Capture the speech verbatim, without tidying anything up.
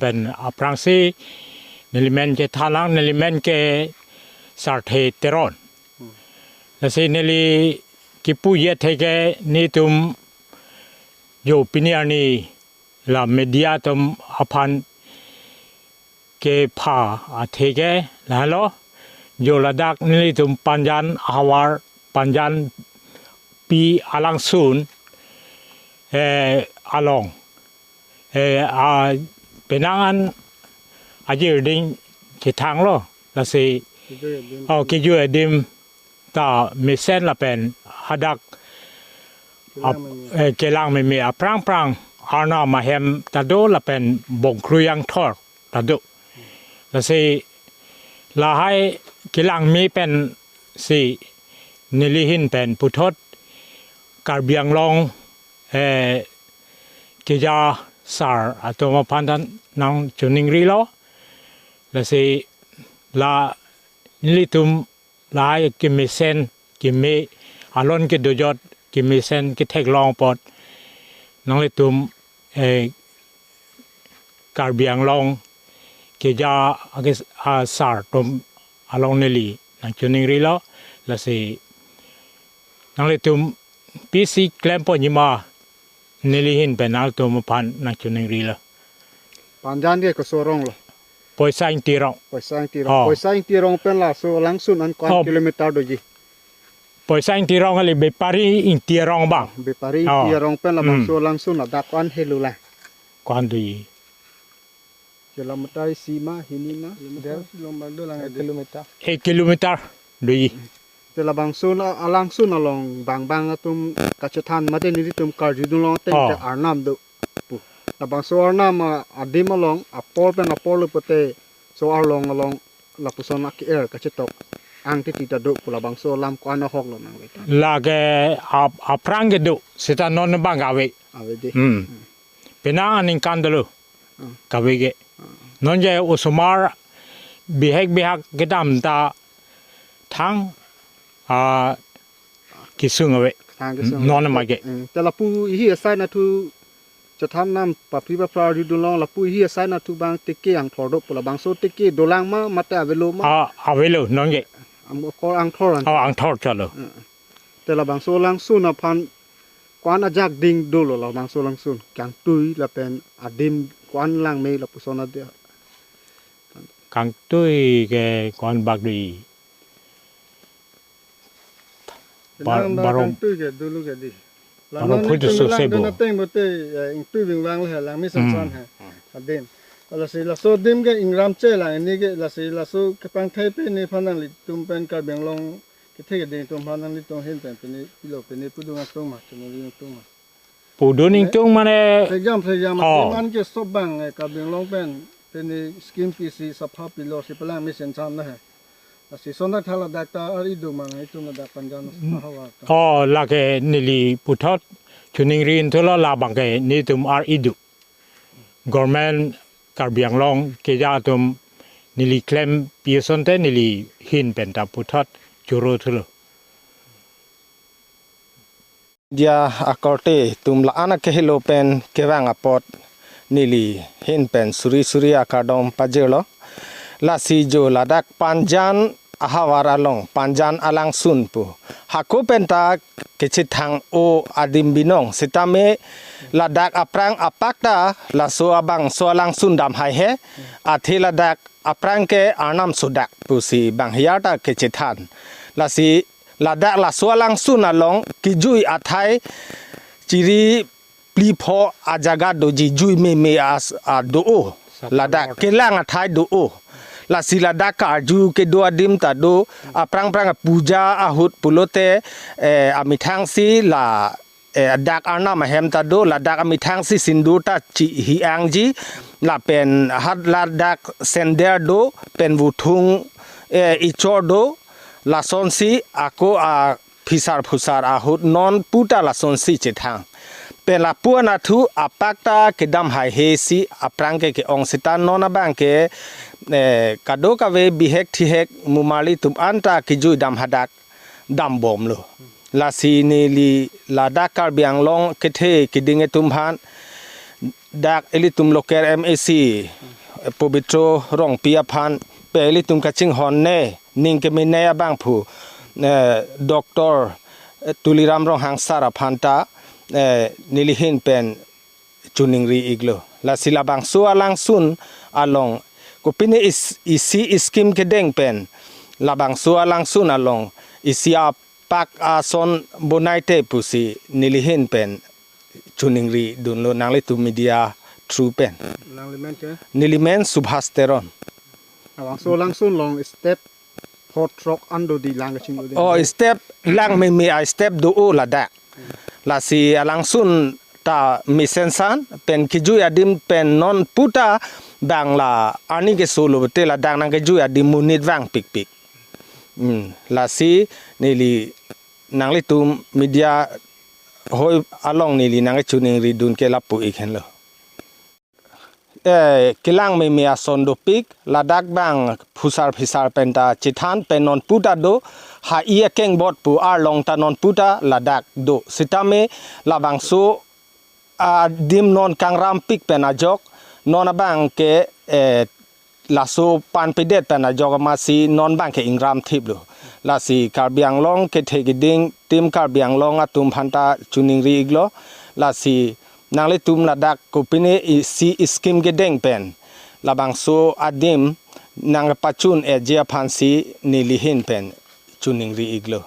pen aphrangsi neli men ke thanang, neli men ke Sarthe Teron. Lasi neli kipu ye theke netum jo pini arni la media atum aphan kepha atheke lahelo, jo ladak nelitum Panjan ahavar, Panjan pi alangsun, eh, along, eh, a penang an ajirding kethanglo, lasi, oh, kejui adim ta mesen lapen hadak ap-, eh, kelang meme aphrang phrang arnam ahem ta do lapen bongkrui angthor ta do. Lasi lahai kelang me pensi neli ahin pen puthot Karbi Anglong, eh, keja sar atum aphan ta nangchiningrilo. Lasi la nelitum lahai kemesen keme alon kedojot kemesen ketheklong apot nanglitum, eh, Karbi Anglong keja ake, ah, sar atum along neli nangchiningrilo, lasi nanglitum pisi klempo nima neli ahin pen nangtum aphan nangchiningrilo. Panjan ke koso arong lo? Poisa Ingti arong. Poisa Ingti arong. Oh. Poisa Ingti arong pen laso alangsun an ko-an, oh, kilometer doji? Poisa Ingti arong kali, Bepari Ingti arong abang. Bepari Ingti, oh, arong pen labangso, hmm, alangsun ladak ko-an helo la? Ko-an doji? Kilometer isi ma, hini ma? Kilometer. Der. Long bang dolang ek kilometer. Ek kilometer doji. Te labangso na alangsun along bang bang atum kachethan mate nelitum karjudunlong ateng, oh, te arnam do pu. Labangso arnam, ah, adim along apor pen apor lo pute so arlong along lapuson ake-er kachetok ang titi ta do pu, labangso alam ko-an ahok lo nangli ta? Lake ap-, aphrang ke do, seta non bang kave. Ave dei. Hmm. Hmm. Penang aningkan dolo. Hmm. Kave ke. Hmm. Non je osomar bihek bihak kedam ta thang, ah, kesung ave. Thang kesung ave. Non ma ke. Hmm. Te lapu ihi asai nathu chethan nam papri papra arjudunlong, lapu ihi asai nathu bang teke angthor do pu, labangso teke dolang ma mate avelo ma? Ah, avelo non ke. Am ko angthor an. Ah, angthor chalo. Hmm. Te labangso alangsun aphan ko-an ajak ding dolo labangso alangsun? Kangtui lapen adim ko-an lang me lapuson ade? Kangtui ke ko-an bak dei? Bar-, nang da baro, kangtui ke dolo ke dei. Baro phutu so sebo. Lang nelitum langdun ateng pute, eh, ingtui bingvang le he, langme sansan he. Hmm. Adim. Lasi laso adim ke ingram chelang, ini ke lasi laso kepangthai pen nephan nanglitum pen Karbi Anglong kethe keding atum aphan nanglitum ahin pen pini pilo, pini pudun atum ma, chunuri atum ma? Pudun, eh, ingtung mane. Phrejam, phrejam, oh, adim an ke sob bang, eh, Karbi Anglong pen pini scheme pisi sapha pilo si pelang mesen cham na he. Lasi sondak thala dak ta ar-i do ma, itum ladak Panjan, mm, ahavar ta? Oh, lake neli puthot chiningri thulo, labang ke netum ar-i do. Government Karbi Anglong keja atum neli klem pi asonte neli ahin pen ta puthot choro thulo. Media akorte atum la-an akehelo pen kevang apot neli ahin pen suri suri akardom pajirlo. Lasi jo ladak Panjan ahavar along, Panjan alangsun pu. Hako pen ta kechethang-o adim binong, sitame ladak aphrang apak ta laso abangso alangsun dam haihe, athe ladak aphrang ke arnam sodak pusi bang hiar ta kechethan. Lasi ladak laso alangsun along kejui athai chiri phli pho ajaga doji, jui meme as-, a do-o. Ladak kelang athai do-o. Lasi ladak karju kedo adim ta do, aphrang phrang puja ahut pulote, eh, amethang si la, eh, dak arnam ahem ta do, ladak amethang si sindur ta chihi-angji, lapen hat ladak sender do, pen vuthung, eh, ichor do, lasonsi ako a phisar phusar ahut non puta lasonsi chethang. Pen lapu anatthu apak ta kedam haihe si aphrang ke ke-ong seta non abang ke, eh, kadokave bihek thihek mumarli atum an ta kejui dam hadak dam bomlo. Lasi neli ladak Karbi Anglong kethe keding atum aphan dak ilitum local M A C Pobitro Rongpi aphan pen ilitum kachinghon ne ning kemenei abangphu, eh, Doctor, eh, Tuliram Ronghang sir aphan ta, eh, nelihin pen choningri iklo. Lasi labangso alangsun along kopine is-, isi scheme kedeng pen labangso alangsun along isi apak ason bonai te pusi nelihin pen choningri dunlo nanglitum media through pen. Nangli men ke? Neli men Subhas Teron. Labangso alangsun along step pho throk an do di lang kachinglu di. Oh, step lang meme a step do-o ladak. Lasi alangsun ta mesensan pen kejui adim pen non puta bang la arni keso lo te ladak nangkejui adim monit vangpikpik. Hmm, lasi neli nanglitum media hoi along neli nangkechoningri dun ke lapu ik henlo. Eh, kelang meme ason dopik, ladak bang phusar phisar pen ta chethan pen non puta do, ha-i akeng bot pu arlong ta non puta ladak do. Sitame labangso adim non kangrampik pen ajok, non abang ke, eh, laso panpedet pen ajok amatsi non bang ke ingram thiplo. Lasi Karbi Anglong kethe keding Team Karbi Anglong atum aphan ta choningri iklo. Lasi nanglitum ladak kopine isi scheme kedeng pen labangso adim nangpachun eji aphansi nelihin pen choningri iklo.